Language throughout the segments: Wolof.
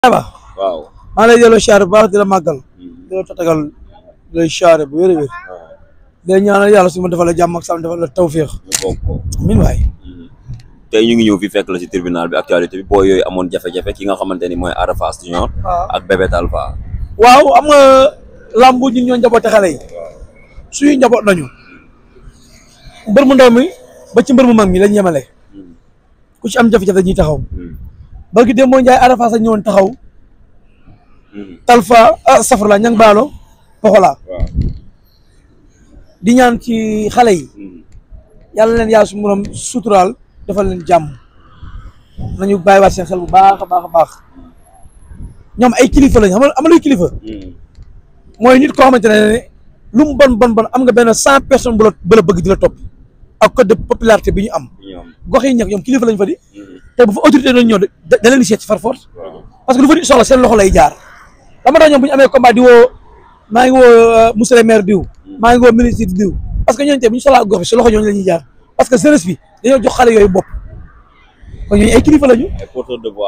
waaw maa lay delloo siyaare bu baax di la màggal di la tatagal di la siyaare bu wér a wér di ñaanal yàlla su ma defal la jàmm ak sam defal la tawféex min waay tey ñu ngi ñëw fi fekk la si tribunal bi actualité bi boo yooyu amoon jafe-jafe ki nga xamante ni mooy Ada Fass Junior ak Bébé Talfa. waaw am nga làmbu ñun ñoo njaboote xale yi suñu njaboot nañu mbër mu ndaw mi ba ci mbër mu mag mi lañ yemale ku ci am jafe-jafe dañuy taxaw barki démb Ndiaye Ada Fass a ñëwoon taxaw Talfa safar la ñang baalo poxola di ñaan ci xale yi yàlla leen yàlla su morom suturaal defal leen jàmm nañu bàyyiwaat seen xel bu baax a baax a baax ñoom ay kilifa lañ xam nga am luy kilifa mooy nit koo xamante ne lu mu bon am nga benn 100 personnes bu la bëgg di la topp ak code de popularité bi ñu am gox yi ñëw ñoom kilifa lañ fa di te bu fa autorité doon ñëw da leen di seet ci far force parce que lu fa di soxla seen loxo lay jaar dama tax ñoom bu ñu amee combat di woo maa ngi woo monsieur le maire diw maa ngi woo ministre diw parce que ñooñu tey bu ñu soxlaa gox bi si loxo ñooñu la ñuy jaar parce que jeunesse bi dañoo jox xale yooyu bopp kon ñooñu ay kilifa lañu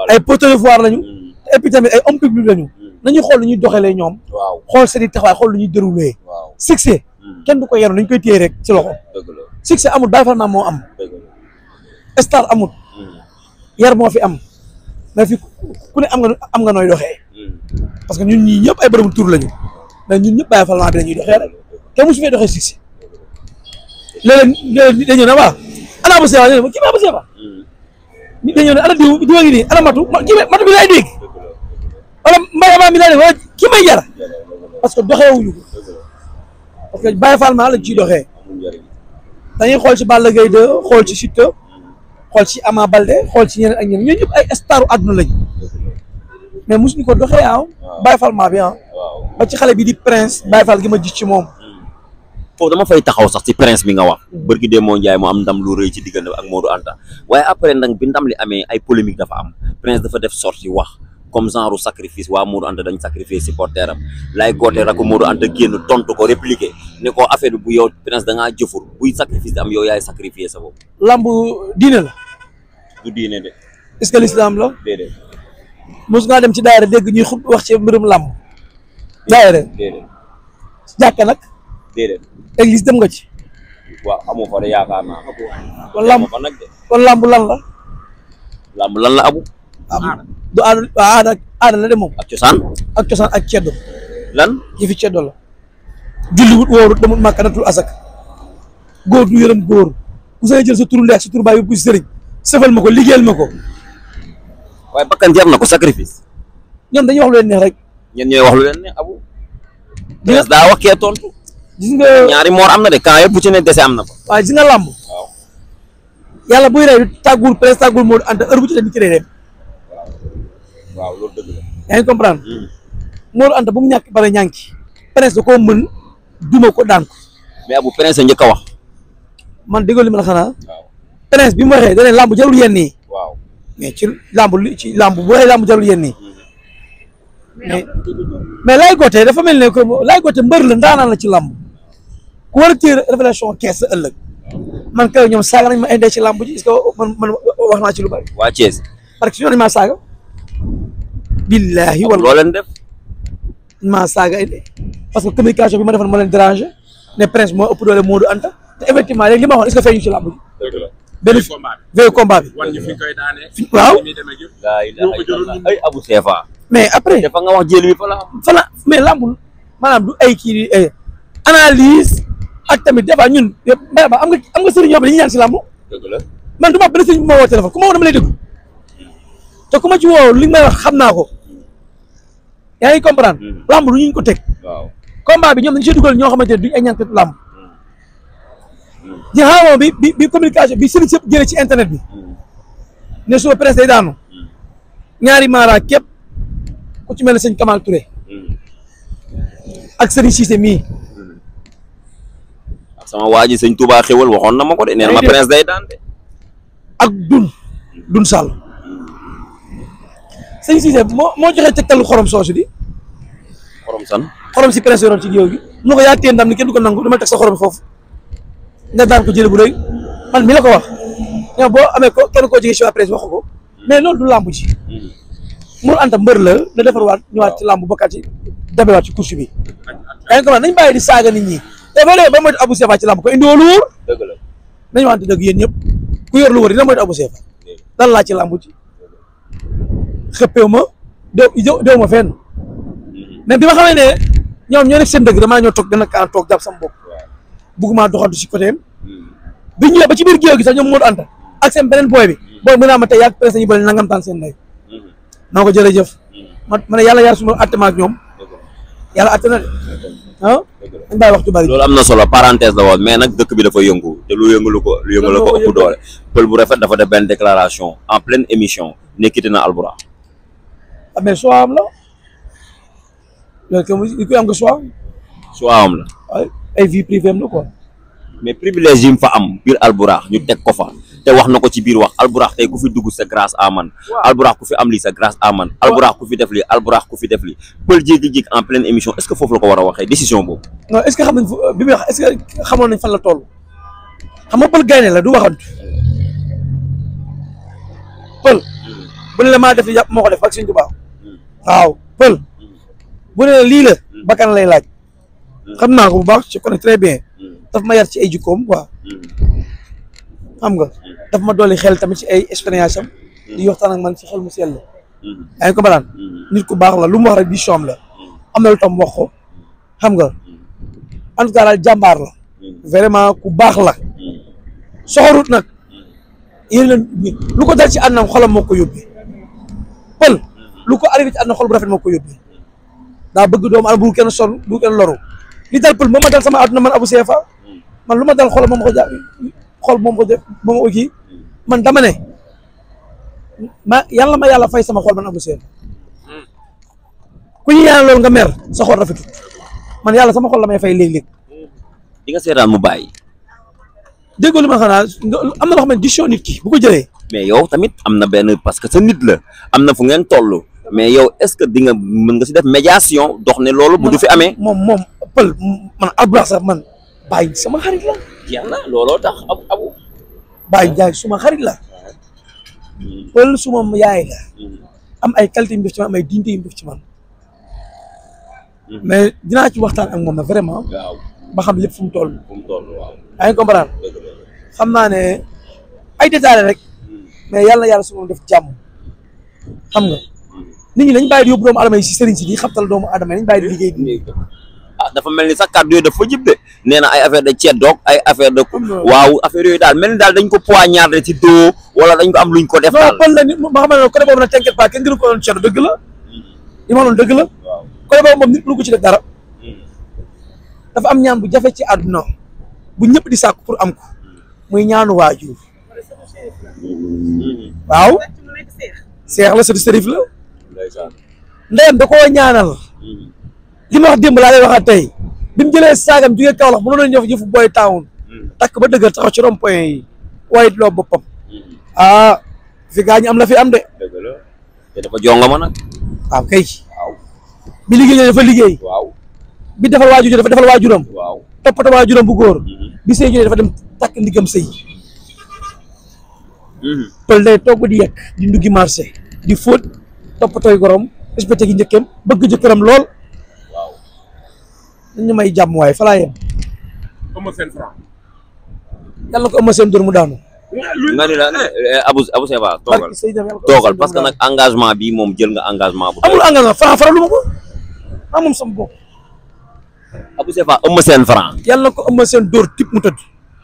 ay porteurs de voix lañu et puis tamit ay homme public lañu nañu xool lu ñuy doxalee ñoom xool seen i taxawaay xool lu ñuy déroulé succès kenn du ko yenu nañ koy téye rek ci loxo succès amul Baye Fall moo am star amul yar moo fi am mais fi ku ne am nga nooy doxee parce que ñun ñii ñëpp ay bërëbu tur lañu mais ñun ñëpp Baye Fall bi la ñuy doxee rek kenn musu fee doxee succès léeg-léeg nit dañoo ne waaw ana bu seeba kii ba bu seeba nit dañoo ne ana diw ngi nii ana matu bi lay dégg wala mbay mi lay dégg wala kii may jar parce que doxeewuñu ko parce que Baye Fall lañ ciy doxee dañuy xool ci Balla Gaye 2 xool ci Siteu xool ci Ama Baldé xool ci ñeneen ak ñeneen ñooñu ñëpp ay staru àdduna lañ mais mosuñu ko doxee Baye Fall bi ba ci xale bi di Prince Baye Fall gi ma gis ci moom foofu dama fay taxaw sax ci Prince bi nga wax bërki dee moo Njaay mu am ndam lu rëy ci diggante ak Modou Anta waaye après nag bi ndam li amee ay polémique dafa am Prince dafa def sortie wax comme genre sacrifice waa Modou Anta dañ sacrifier supporter am lay goote rek Modou Anta génn tontu ko répliqué ne ko affaire bi bu yow Prince da ngaa jëfur buy sacrifice am yow yaay sacrifier sa bopp lamb diine la du diine de est-ce que l'islam la déedéet mos ngaa dem ci daayira dégg ñuy xub wax ci mbirum lamb daayira déedéet jàkka nag déedéet église dem nga ci waaw amoo fa de yaakaar naa kon lamb fa nag de kon lamb lan la lamb lan la abu du aada la de moom ak cosaan ak ceddo lan yi fi ceddo la julli wut wóorut demut màkka natul asak góor du yërëm góor ku say jël sa turu ndeex sa turu baay yóbbu si sëriñ sëfal ma ko liggéeyal ma ko waaye bakkan jar na ko sacrifice ñoom dañuy wax lu leen neex rek ñen ñooy wax lu leen neex abu Prince daa wax kee tontu gis nga ñaari moor am na de camp yëpp bu ci ne dese am na fa waaye gis nga làmb waaw yàlla buy rey tàggul Prince tàggul Modou Anta heure bu ci dem ci dem waaw loolu dëgg la yaa ngi comprendre Modou Anta bu mu ñàkk bare ñànki Prince da koo mën duma ko daan ko mais abu Prince njëkk a wax man déggoo li ma la xanaa waaw Prince bi mu waxee da ne làmb jarul yenn yi waaw mais ci làmb bu waxee làmb jarul yenn yi mais Laye Gothé dafa mel ne que Laye Gothé mbër la ndaanaan la ci làmb ku war a téye révélation kees sa ëllëg man kay ñoom saaga nañ ma indee ci làmb ji est-ce que man wax naa ci lu bari waa Thiès parce que su ñu nañ maa saaga billahi wala loo leen def maa saaga indi parce que communication bi ma defoon moo leen dérangé ne Prince moo ëpp doole Modou Anta te effectivement léegi li ma waxoon est-ce que feeñu ci làmb ji benn veille combat bi waaw ay abu seefa mais après dafa nga wax jël bi fa la mais làmbul maanaam du ay kii analyse ak tamit des fois ñun ba am nga sëriñ yoo xam ne dañuy ñaan si làmb dëgg la man du ma benn sëriñ bu ma woo téléphone ku ma woo dama lay déglu te ku ma ci woo li may wax xam naa ko yaa ngi comprendre làmb lu ñu ko teg waaw combat bi ñoom dañu see dugal ñoo xamante ne duñ ay ñànkat làmb ji xamoo bi communication bi sëriñ sëpp jëlee ci internet bi ne suba Prince day daanu ñaari maara képp ku ci mel ne sëñ Kamal Touré ak sëriñ Cissé mii ak sama waa ji sëñ Touba xewal waxoon na ma ko de nee na ma Prince day daan de ak dun Sall sëñ Cissé moo joxe tegtalu xorom soosu di xorom san xorom si Prince yoroon ci géew gi mu ko yaa téye ndam ni kenn du ko nangu dama teg sa xorom foofu nga daan ko jëlee bu rëy man mi la ko wax ñoom boo amee ko kenn koo jege si waa Prince waxu ko mais loolu du làmb ji Mour Anta mbër la na defarwaat ñëwaat ci làmb bokkaat ci dabewaat ci course bi yaa ngi ko nañ bàyyi di saaga nit ñi te ba léegi ba moytu Abou Sefa ci làmb ko indi woo lu wóor dëgg la nañu wante dëgg yéen ñëpp ku yor lu wóor dina moytu Abou Sefa dal laa ci làmb ci xëppeewu ma déw ma fenn mais bi ma xamee ne ñoom ñoo nekk seen dëgg damaa ñoo toog gën a kaan toog jàpp sama bopp bugguma doxantu si côté bi ñëwee ba ci biir géew gi sax ñoom Mour Anta ak seen beneen booy bi booy mën naa ma tey yàgg presse ñu bëri nangam taan seen ndey naa ko jërëjëf ma ne yàlla yaa suma atte ma ak ñoom yàlla atte na de ah dañ bàyyi wax ju bari loolu am na solo parenthèse la woon mais nag dëkk bi dafa yëngu te lu yëngalu ko ëpp doole pël bu rafet dafa def benn déclaration en pleine émission nekkiti na Albourakh ah mais choix am la loolu que kuy am nga choix am la ay vie privée am la quoi mais privilège yi mu fa am biir Albourakh ñu teg ko fa te wax na ko ci biir wax Albourakh tey ku fi dugg c'est grâce à man Albourakh ku fi am lii c'est grâce à man Albourakh ku fi def lii Albourakh ku fi def lii pël jékki-jékki en pleine émission est-ce que foofu la ko war a waxee décision boobu non est-ce que xam nañ bi muy wax est-ce que xamoon nañ fan la toll xam nga pël gaynde la du waxantu pël bu ne la maa def li yàpp moo ko def ak Sëñ Tuubaa waaw pël bu ne la lii la bakkan lay laaj xam naa ko bu baax je connais très bien daf ma yar ci ay jikkoom quoi xam nga daf ma dolli xel tamit ci ay expérience am di waxtaan ak man ci xel mu sell yaa ngi ko balaan nit ku baax la lu mu wax rek di soom la am na lu tam wax ko xam nga en tout cas daal jàmbaar la vraiment ku baax la soxorut nag yéen leen lu ko dal ci àdduna xolam moo ko yóbbee pël lu ko arrivé ci àdduna xol bu rafet moo ko yóbbee daa bëgg doomu am bu kenn sol bu kenn loru li dal pël moo ma dal sama àdduna man Abou Sefa man lu ma dal xolam moom ko ja xol moom ko def moom ko kii man dama ne yàlla ma yàlla fay sama xol man Abou Sefa ku ñu ñaan loolu nga mer sa xol rafetut man yàlla sama xol la may fay léeg-léeg di nga seetaan mu bàyyi déggoo li ma xanaa am na loo xam ne décision nit ki bu ko jëlee mais yow tamit am na benn parce que sa nit la am na fu ngeen toll mais yow est-ce que di nga mën nga si def médiation dox ne loolu bu du fi amee moom pël man Albourakh sax man bàyyi sama xarit la jeex na looloo tax abu bàyyi jaay suma xarit la pël suma yaay la am ay qualité yu mu def ci man am ay dignité yu mu def ci man mais dinaa ci waxtaan ak moom na vraiment waaw ba xam lépp fu mu toll waaw yaa ngi comprendre xam naa ne ay détails rek mais yàlla na yàlla su ma def jàmm xam nga nit ñi dañ bàyyi di yóbbu doomu adama yi si sëriñ si di xabtal doomu adama yi dañ bàyyi di liggéey di ah dafa mel ni sax kàddu yooyu dafa jib de nee na ay affaire de ceddoog ay affaire de waaw affaire yooyu daal mel ni daal dañ ko poignardé ci dos wala dañ ko am luñ ko def daal non pël la nit ma xam ne côté boobu nag t'inquiète pas kenn gënu ko doon ceddo dëgg la li ma doon dëgg la côté boobu moom nit lu ko ci def dara dafa am ñaan bu jafe ci àdduna bu ñëpp di sàkku pour am ko muy ñaanu waajur waaw seex la sëtu sërif la ndeyam da koo ñaanal li ma wax démb laa lay waxaat tey bi mu jëlee saagam jugee Kaolack bu doon ñëw yëfu booy town takk ba dëgër taxaw ci rond point yi waaye loo boppam ah fi gaañ am la fi am de te dafa jongama nag waaw kay bi liggéey dafa liggéey waaw bi defal waajur dafa defal waajuram waaw toppatoo waajuram bu góor bi sëy dafa dem takk ndigam sëy pël day togg di yekk di nduggi marché di fóot toppatooy gorom respecté gi njëkkeem bëgg jëkkëram lool dañ ñu may jàmm waaye fa laa yem yàlla na ko ëmma seen dóor mu daanu nga ni la Abou Sefa toogal parce que nag engagement bi moom jël nga engagement bu amul engagement Franc faralu ma ko maa moom sama bopp Abou Sefa ëmma seen Franc yàlla na ko ëmma seen dóor tip mu tëdd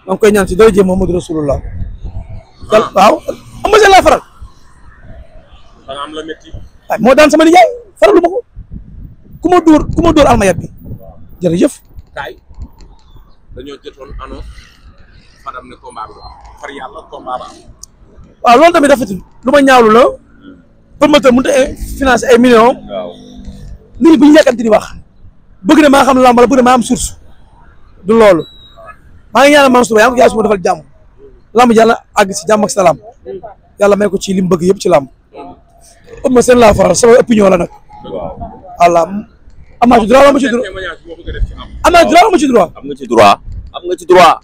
maa ngi koy ñaan si dara jëm Muhammadu Rasulullah yàlla waaw ëmma seen laa faral waaye moo daan sama nijaay faralu ma ko ku ma dóor almayat bi jërëjëf kaay dañoo jotoon annonce Fadam ne combat bi far yàlla combat ba waaw loolu tamit rafetul lu ma ñaawlu la promoteur mënut a financer ay millions nit ñi bu ñu yàkkamti di wax bëgg na maa xam lamb la bëgg na maa am source du loolu maa ngi ñaanal Mansour Ba yaa ngi ko yaay su ma defal jàmm lamb yàlla àgg si jàmm ak salaam yàlla may ko ci li mu bëgg yëpp ci lamb ëpp ma seen laa faral sama opinion la nag voilà am naa ci droit wala ma ci droit am naa droit wala ma ci droit am nga ci droit am nga ci droit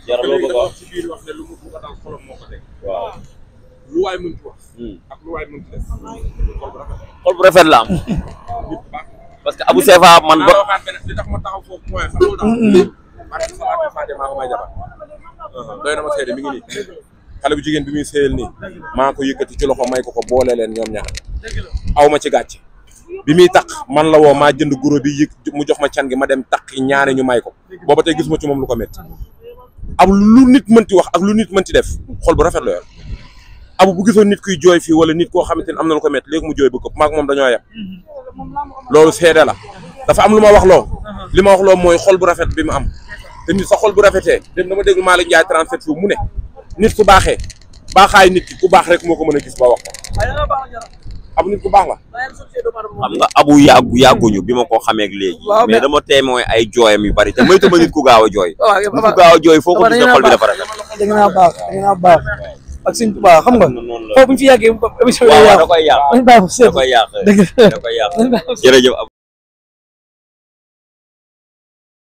jaraloo ko wax ci biir wax ne lu mu bëgg a dal xolam moo ko teg waaw lu waay mënti wax ak lu waay mënti def xol bu rafet la am parce que Abou Sefa man ba waxaat beneen li tax ma taxaw foofu point xam nga parce que salaatu Fatima maa ko may jabar doy na ma seede mi ngi nii xale bu jigéen bi muy séyal nii maa ko yëkkati ci loxo may ko boole leen ñoom ñaar aw ma ci gàcce bi muy taq man la woo maa jënd guro bi yëg mu jox ma can gi ma dem taq ñaari ñu may ko booba tey gisuma ci moom lu ko métti ab lu nit mënti wax ak lu nit mënti def xol bu rafet la yor abu bu gisoon nit kuy jooy fii wala nit koo xamante ni am na lu ko métti léegi mu jooy bu ko maag moom dañoo yem loolu seede la dafa am lu ma wax loo li ma wax loo mooy xol bu rafet bi mu am te nit sa xol bu rafetee dem dama déglu Malick Ndiaye 37 fu mu ne nit ku baaxee baaxaay nit ki ku baax rek moo ko mën a gis ba wax ko abu nit ku baax la xam nga abu yàgguñu bi ma ko xamee ak léegi mais dama témoin ay jooyam yu bari te moytu ma nit ku gaaw a jooy nit ku gaaw a jooy foo ko gisee xol bi dafa rafet da nga baax ak Sëñ Tuubaa xam nga foofu bu ñu fi yàggee émission da koy yàq dañ bàyyi ko da koy yàq jërëjëf